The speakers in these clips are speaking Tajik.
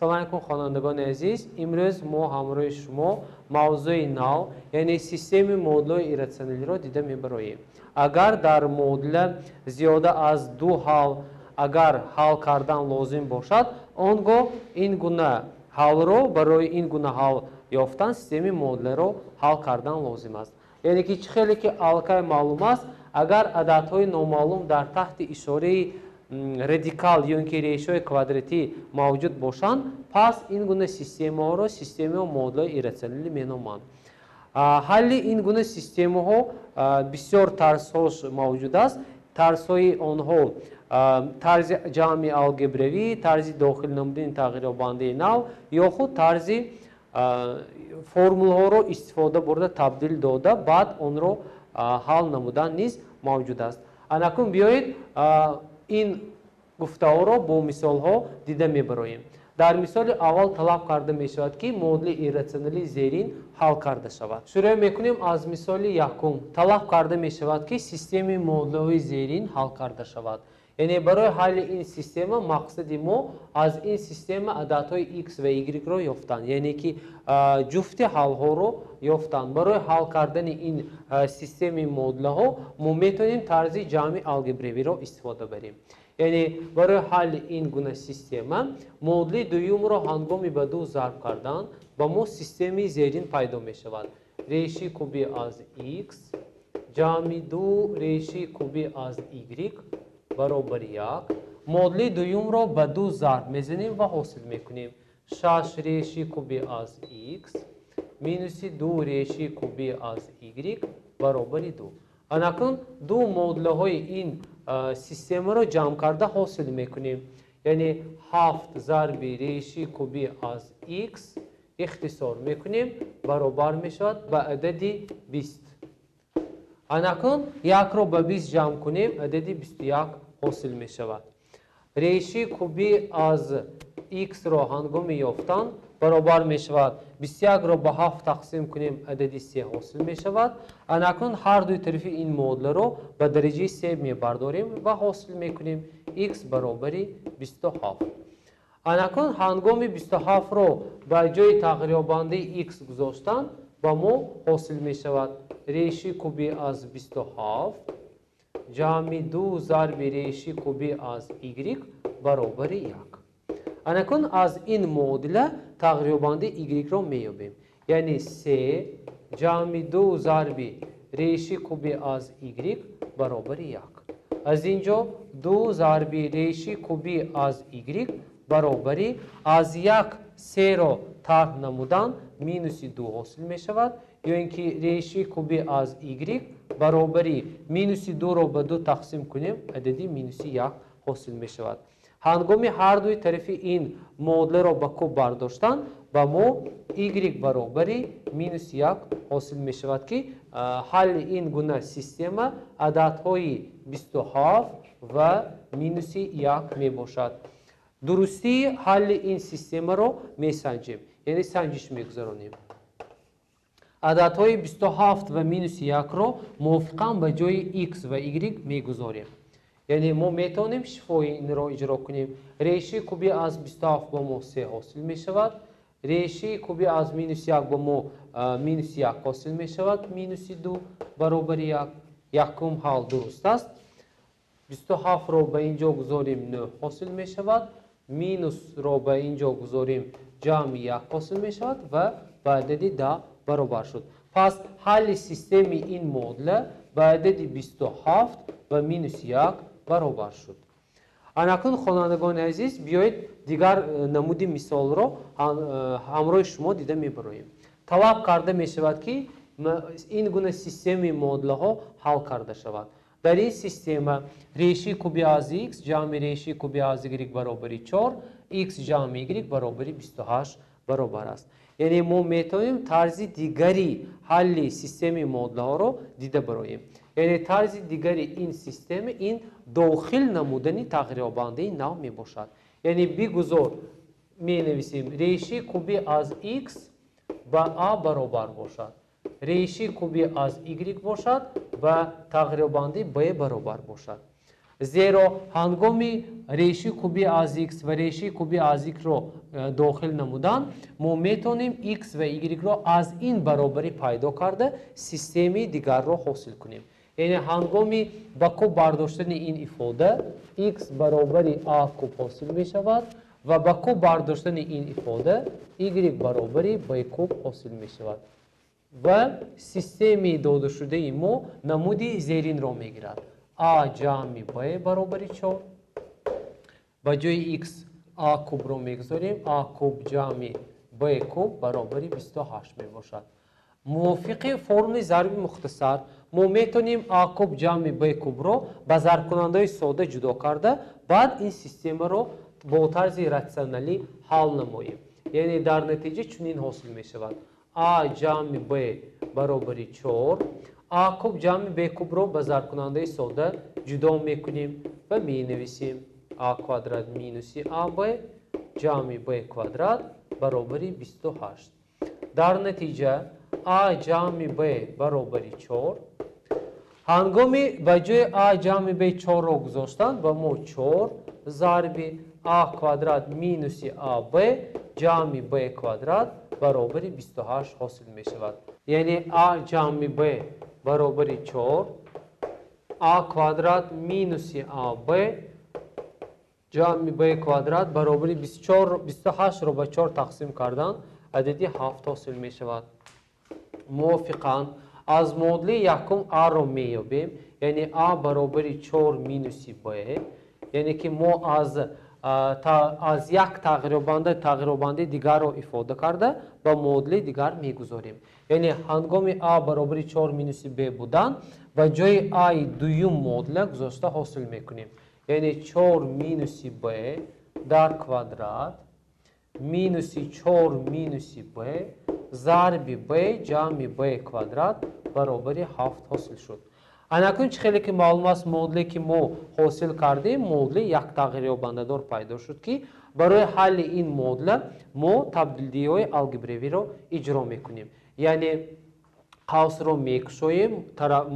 Салом алейкум, хонандагони азиз. Имрӯз мо ҳамроҳи шумо мавзӯи нав, яъне системаи модулҳои ирратсионалиро дида мебароем. Агар дар модула зиёда аз ду ҳал агар ҳал кардан лозим бошад, он гоҳ ин гуна ҳалро барои ин гуна ҳал ёфтан системаи модуларо ҳал кардан лозим аст. Яъне ки чӣ хеле ки аллакай маълум аст, агар ададҳои номаълум дар таҳти ишораи радикал ё ин ки решаҳои квадратӣ мавҷуд бошанд, пас ин гуна системаҳоро системаи модулҳои ирратсионалӣ меноманд. Ҳалли ин гуна системаҳо бисёр тарзҳош мавҷуд аст. Тарзҳои онҳо тарзи ҷамъи алгебравӣ, тарзи дохил намудани тағйирёбандаи нав ё худ тарзи формулҳоро истифода бурда табдил дода, баъд онро ҳал намудан низ мавҷуд аст. Анакун биёед ин гуфтаҳоро бо мисолҳо дида мебароем. Дар мисоли аввал талаб карда мешавад, ки модули ирратсионалии зерин ҳал карда шавад. Шурӯъ мекунем аз мисоли якум. Талаб карда мешавад, ки системаи модулҳои зерин ҳал карда шавад. Яъне барои ҳалли ин система мақсади мо аз ин система ададҳои x ва y-ро ёфтан, яъне ки ҷуфти ҳалҳоро ёфтан. Барои ҳал кардани ин системаи модулҳо мо метавонем тарзи ҷамъи алгебравиро истифода барем. Яъне барои ҳалли ин гуна система модули дуюмро ҳангоми ба ду зарб кардан ба мо системаи зерин пайдо мешавад. Реши куби аз x ҷамъи ду реши куби аз y баробари як. Модули дуюмро ба ду зарб мезанем ва ҳосил мекунем. Шаш реши куби аз x минуси ду реши куби аз y баробари ду. Анакун ду модулҳои ин системаро ҷамъ карда ҳосил мекунем. Яъне ҳафт зарби реши куби аз x ихтисор мекунем, баробар мешавад ба адади 20. Анакун якро ба 20 ҷамъ кунем, адади 21 ҳосил мешавад. Реши куби аз x-ро ҳангоми ёфтан баробар мешавад. 21-ро ба ҳафт тақсим кунем, адади се ҳосил мешавад. Анакун ҳар дуи тарафи ин модуларо ба дараҷаи се мебардорем ва ҳосил мекунем x баробари 27. Анакун ҳангоми 27-ро ба ҷои тағйирёбандаи x гузоштан ба мо ҳосил мешавад реши куби аз 27 ҷамъи ду зарби реши куби аз y баробари як. Анакун аз ин модула тағйирёбандаи y-ро меёбем. Яъне се ҷамъи ду зарби реши куби аз y баробари як. Аз ин ҷо ду зарби реши куби аз y баробари аз як серо тарҳ намудан минуси ду ҳосил мешавад, ё ин ки реши куби аз y баробари минуси дуро ба ду тақсим кунем, адади минуси як ҳосил мешавад. Ҳангоми ҳар дуи тарафи ин модуларо ба куб бардоштан ба мо y баробари минуси як ҳосил мешавад, ки ҳалли ин гуна система ададҳои 27 ва минуси як мебошад. Дурустии ҳалли ин системаро месанҷем, яъне санҷиш мегузаронем. Ададҳои 27 ва минуси якро мувофиқан ба ҷои x ва y мегузорем. Яъне мо метавонем шифои инро иҷро кунем. Реши куби аз 27 ба мо се ҳосил мешавад. Реши куби аз минуси як ба мо минуси як ҳосил мешавад, минуси ду баробари як. Якум ҳал дуруст аст. 27-ро ба ин ҷо гузорем, нӯҳ ҳосил мешавад. Минусро ба ин ҷо гузорем, ҷамъи як ҳосил мешавад ва ба адади 10 баробар шуд. Пас ҳалли системаи ин модула ба адади 27 ва минуси як баробар шуд. Анакун, хонандагони азиз, биёед дигар намуди мисолро ҳамроҳи шумо дида мебароем. Талаб карда мешавад, ки ин гуна системаи модулаҳо ҳал карда шавад. Дар ин система реши куби аз x ҷамъи реши куби аз y баробари 4, x ҷамъи y баробари 28 баробар аст. Яъне мо метавонем тарзи дигари ҳалли системаи модулаҳоро дида бароем. Яъне тарзи дигари ин система ин дохил намудани тағйирёбандаи нав мебошад. Яъне бигузор менависем реши куби аз x ба а баробар бошад, реши куби аз y бошад ба тағйирёбандаи b баробар бошад. Зеро ҳангоми реши куби аз x ва реши куби аз y-ро дохил намудан, мо метавонем x ва y-ро аз ин баробарӣ пайдо карда системаи дигарро ҳосил кунем. Яъне ҳангоми ба куб бардоштани ин ифода x баробари a куб ҳосил мешавад ва ба куб бардоштани ин ифода y баробари b куб ҳосил мешавад. Ва системаи додашудаи мо намуди зеринро мегирад. A ҷамъи b баробари 4. Ба ҷои x a кубро мегузорем. A куб ҷамъи b куб баробари 28 мебошад. Мувофиқи формули зарби мухтасар мо метавонем a куб ҷамъи b кубро ба зарбкунандаҳои сода ҷудо карда, баъд ин системаро бо тарзи ратсионалӣ ҳал намоем. Яъне дар натиҷа чунин ҳосил мешавад. A ҷамъи b баробари 4. A куб ҷамъи b кубро ба зарбкунандаи сода ҷудо мекунем ва менависем a квадрат минуси ab ҷамъи b квадрат баробари 28. Дар натиҷа a ҷамъи b баробари 4. Ҳангоми ба ҷои a ҷамъи b 4-ро гузоштан ба мо 4 зарби a квадрат минуси ab ҷамъи b квадрат баробари 28 ҳосил мешавад. Яъне a ҷамъи b баробари 4, a квадрат минуси ab ҷамъи b квадрат баробари 28-ро ба 4 тақсим кардан адади 7 ҳосил мешавад. Мувофиқан аз модули якум a-ро меёбем, яъне a баробари 4 минуси b, яъне ки мо аз як тағйирёбанда тағйирёбандаи дигарро ифода карда ба модули дигар мегузорем. Яъне ҳангоми a баробари 4 минуси b будан ба ҷои a-и дуюм модуля гузошта ҳосил мекунем. Яъне 4 минуси b дар квадрат минуси 4 минуси b зарби b ҷамъи b квадрат баробари 7 ҳосил шуд. Анакун чӣ хеле ки маълум аст, модуле ки мо ҳосил кардем, модули як тағйирёбандадор пайдо шуд, ки барои ҳалли ин модула мо табдилдиҳиҳои алгебравиро иҷро мекунем. Яъне қавсро мекушоем,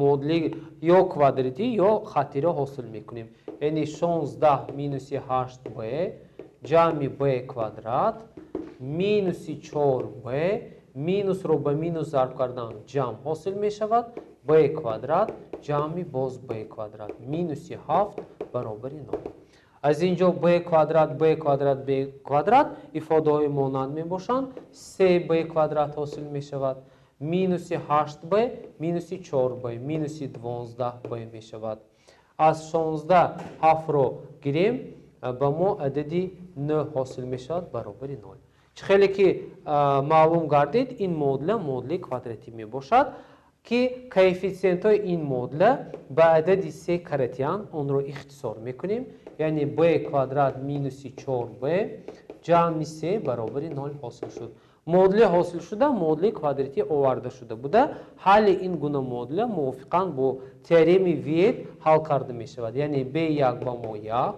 модули ё квадратӣ ё хаттиро ҳосил мекунем. Яъне 16 минуси 8b ҷамъи b квадрат минуси 4b, минусро ба минус зарб кардан ҷамъ ҳосил мешавад, b квадрат ҷамъи боз b квадрат минуси 7 баробари 0. Аз ин ҷо b квадрат, b квадрат, b квадрат ифодаҳои монанд мебошанд. 3b квадрат ҳосил мешавад, минуси 8b минуси 4b минуси 12b мешавад. Аз 16 7-ро гирем, ба мо адади 9 ҳосил мешавад баробари 0. Чӣ хеле ки маълум гардид, ин модула модули квадратӣ мебошад, ки коэффитсиентҳои ин модула ба адади 3 каратиян, онро ихтисор мекунем. Яъне b квадрат минуси 4b ҷамъи 3 баробари 0 ҳосил шуд. Модули ҳосил шуда модули квадратӣ оварда шуда буда, ҳалли ин гуна модула мувофиқан бо теореми Виет ҳал карда мешавад. Яъне b1 ба мо 1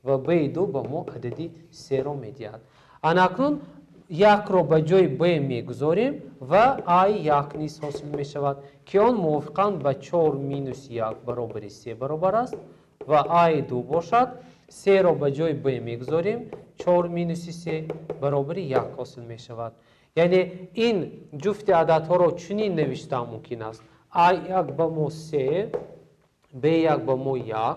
ва b2 ба мо адади 3-ро медиҳад. Анакнун 1-ро ба ҷои b мегузорем ва a1 низ ҳосил мешавад, ки он мувофиқан ба 4 минус 1 баробари 3 баробар аст ва a2 бошад, 3-ро ба ҷои b мегузорем, 4 минуси 3 баробари 1 ҳосил мешавад. Яъне ин ҷуфти ададҳоро чунин навиштан мумкин аст. a1 ба мо 3, b1 ба мо 1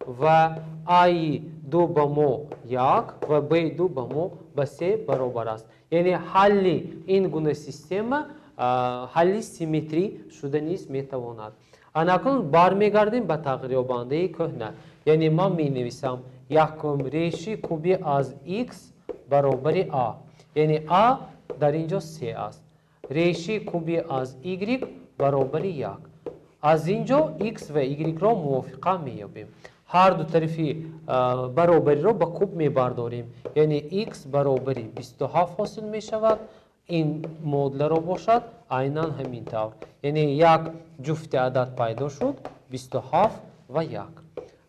ва a2 ба мо 1 ва b2 ба мо ба 3 баробар аст. Яъне ҳалли ин гуна система ҳалли симметрӣ шуда низ метавонад. Анакнун бармегардем ба тағйирёбандаи кӯҳна. Яъне ман менависам якум реши куби аз x баробари a. Яъне a дар ин ҷо 3 аст. Реши куби аз y баробари 1. Аз ин ҷо x ва y-ро мувофиқа меёбем. Ҳар ду тарафи баробариро ба куб мебардорем. Яъне x баробари 27 ҳосил мешавад. Ин модуларо бошад айнан ҳамин тавр. Яъне як ҷуфти адад пайдо шуд 27 ва 1.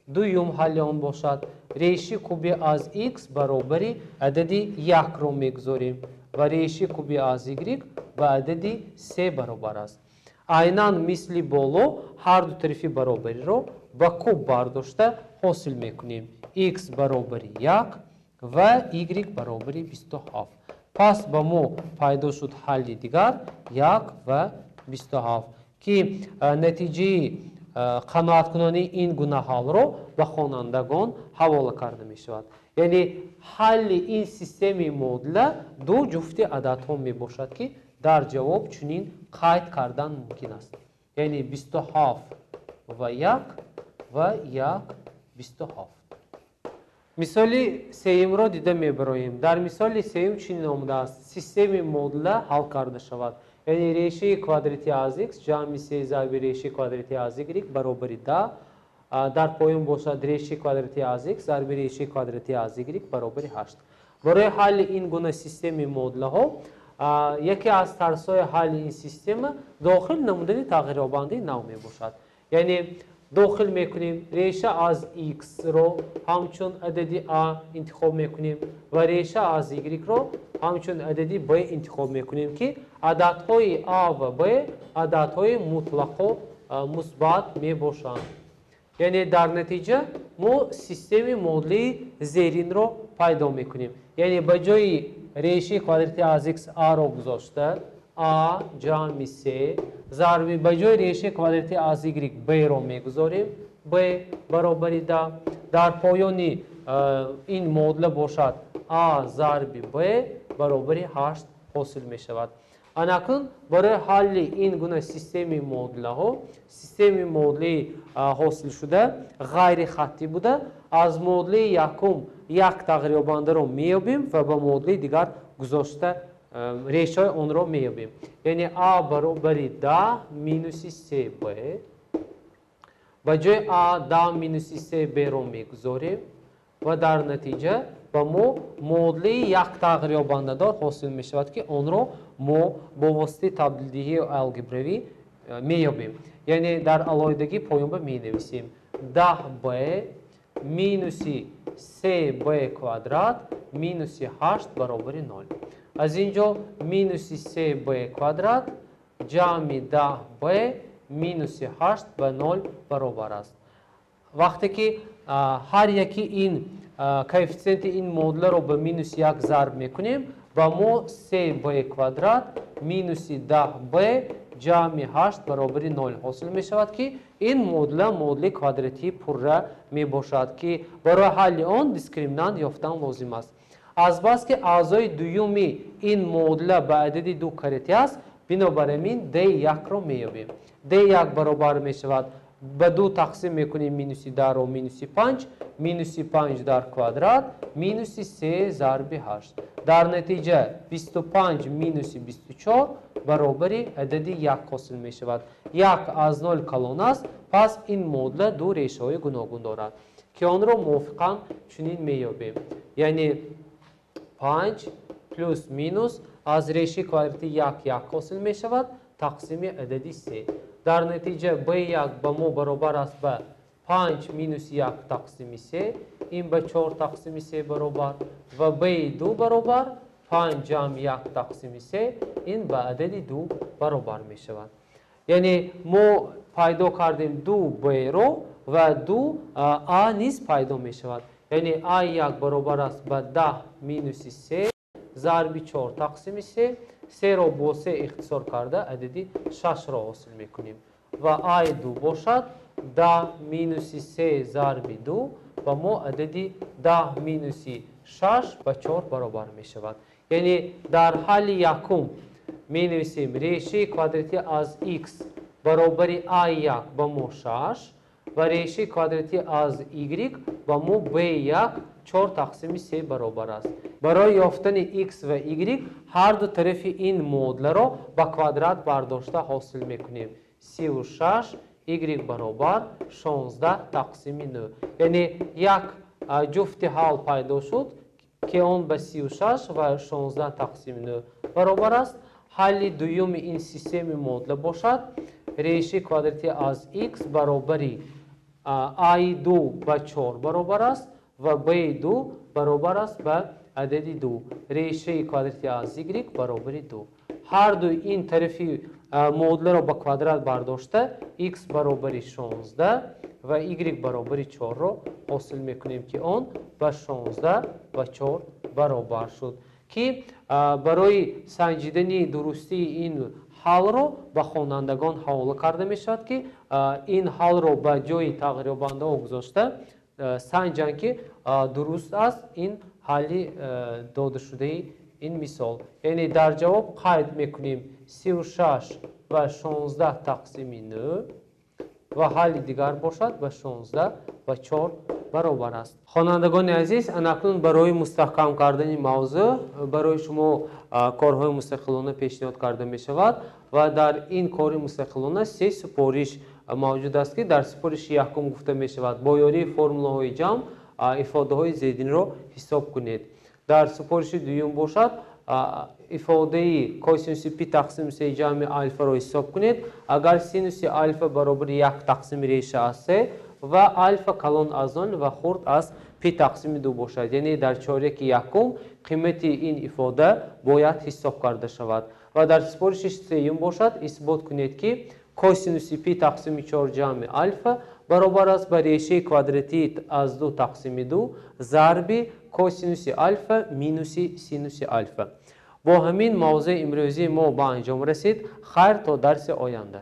Дуюм ҳалли он бошад реши куби аз x баробари адади 1-ро мегузорем ва реши куби аз y ба адади 3 баробар аст. Айнан мисли боло ҳар ду тарафи баробариро ба куб бардошта ҳосил мекунем. X баробари 1 ва y баробари 27. Пас ба мо пайдо шуд ҳалли дигар 1 ва 27, ки натиҷаи қаноаткунонии ин гуна ҳалро ба хонандагон ҳавола карда мешавад. Яъне ҳалли ин системаи муодила ду ҷуфти ададҳо мебошад, ки дар ҷавоб чунин қайд кардан мумкин аст. Яъне 27 ва 1 ва 1 27. Мисоли сеюмро дида мебароем. Дар мисоли сеюм чунин омадааст: системаи муодила ҳал карда шавад. Яъне решаи квадрати аз x ҷамъи се зарби решаи квадрати аз y баробари 10, дар поён бошад решаи квадрати аз x зарби решаи квадрати аз y баробари 8. Барои ҳалли ин гуна системаи муодилаҳо яке аз тарзҳои ҳалли ин система дохил намудани тағйирёбандаи нав мебошад. Яъне дохил мекунем реша аз x-ро ҳамчун адади a интихоб мекунем ва реша аз y-ро ҳамчун адади b интихоб мекунем, ки ададҳои a ва b ададҳои мутлақо мусбат мебошанд. Яъне дар натиҷа мо системаи муодилаи зеринро пайдо мекунем. Яъне ба ҷои решаи квадрати аз x a-ро гузошта, a ҷамъи се зарби ба ҷои решаи квадрати аз y b-ро мегузорем, b баробари 10. Дар поёни ин муодила бошад a зарби b баробари 8 ҳосил мешавад. Анакун барои ҳалли ин гуна системаи муодилаҳо, системаи муодилаи ҳосилшуда ғайрихаттӣ буда, аз муодилаи якум як тағйирёбандаро меёбем ва ба муодилаи дигар гузошта решаҳои онро меёбем. Яъне a баробари 10 минуси 3b, ба ҷои a 10 минуси 3b-ро мегузорем ва дар натиҷа ба мо муодилаи як тағйирёбандадор ҳосил мешавад, ки онро мо бо воситаи табдилдиҳии алгебравӣ меёбем. Яъне дар алоҳидагӣ поёнба менависем 10b минуси 3b квадрат минуси 8 баробари 0. Аз ин ҷо минуси 3b квадрат ҷамъи 10b минуси 8 ба 0 баробар аст. Вақте ки ҳар яки ин коэффисиенти ин муодиларо ба минуси 1 зарб мекунем, ба мо 3b квадрат минуси 10b ҷамъи 8 баробари 0 ҳосил мешавад, ки ин муодила муодилаи квадратии пурра мебошад, ки барои ҳалли он дискриминант ёфтан лозим аст. Азбаски аъзои дуюми ин муодила ба адади ду каратӣ аст, бинобар ин d1-ро меёбем. d1 баробар мешавад ба ду тақсим мекунем минуси 10-ро минуси 5, минуси 5 дар квадрат минуси 3 зарби 8. Дар натиҷа 25 минуси 24 баробари адади 1 ҳосил мешавад. 1 аз 0 калон аст, пас ин муодила ду решаҳои гуногун дорад, ки онро мувофиқан чунин меёбем. Яъне 5 плюс минус аз решаи квадрати 1 1 ҳосил мешавад тақсими адади 3. Дар натиҷа b1 ба мо баробар аст ба 5 минус 1 тақсими 3, ин ба 4 тақсими 3 баробар, ва b2 баробар 5 ҷамъ 1 тақсими 3, ин ба адади 2 баробар мешавад. Яъне мо пайдо кардем 2b-ро ва 2a низ пайдо мешавад. Яъне a1 баробар аст ба 10 минуси 3 зарби 4 тақсими 3, 3-ро бо 3 ихтисор карда адади 6-ро ҳосил мекунем. Ва a2 бошад 10 минуси 3 зарби 2 ба мо адади 10 минуси 6 ба 4 баробар мешавад. Яъне дар ҳалли якум менависем решаи квадрати аз x баробари a1 ба мо 6 ва решаи квадрати аз y ба мо b1 4 тақсими 3 баробар аст. Барои ёфтани x ва y ҳар ду тарафи ин муодиларо ба квадрат бардошта ҳосил мекунем. 36 y баробар 16 тақсими 9. Яъне як ҷуфти ҳал пайдо шуд, ки он ба 36 ва 16 тақсими 9 баробар аст. Ҳалли дуюми ин системаи муодила бошад решаи квадрати аз x баробари a2 ба 4 баробар аст ва b2 баробар аст ба адади 2. Решаи квадрати аз y баробари 2. Ҳар ду ин тарафи муодиларо ба квадрат бардошта x баробари 16 ва y баробари 4-ро ҳосил мекунем, ки он ба 16 ва 4 баробар шуд, ки барои санҷидани дурустии ин ҳалро ба хонандагон ҳавола карда мешавад, ки ин ҳалро ба ҷои тағйирёбандаҳо гузошта санҷанд, ки дуруст аст ин ҳалли додашудаи ин мисол. Яъне дар ҷавоб қайд мекунем 36 ва 16 тақсими 9 ва ҳалли дигар бошад ба 16 ва 4 баробар аст. Хонандагони азиз, анакнун барои мустаҳкам кардани мавзӯъ барои шумо корҳои мустақилона пешниҳод карда мешавад ва дар ин кори мустақилона се супориш мавҷуд аст, ки дар супориши якум гуфта мешавад: бо ёрии формулаҳои ҷамъ ифодаҳои зеринро ҳисоб кунед. Дар супориши дуюм бошад, ифодаи косинуси пи тақсими се ҷамъи алфаро ҳисоб кунед, агар синуси алфа баробари як тақсими реша аз се ва алфа калон аз нол ва хурд аз пи тақсими ду бошад. Яъне дар чоряки якум қимати ин ифода бояд ҳисоб карда шавад. Ва дар супориши сеюм бошад, исбот кунед, ки косинуси пи тақсими чор ҷамъи алфа баробар аст ба решаи квадратии аз ду тақсими ду зарби косинуси алфа минуси синуси алфа. Бо ҳамин мавзӯи имрӯзии мо ба анҷом расид. Хайр, то дарси оянда.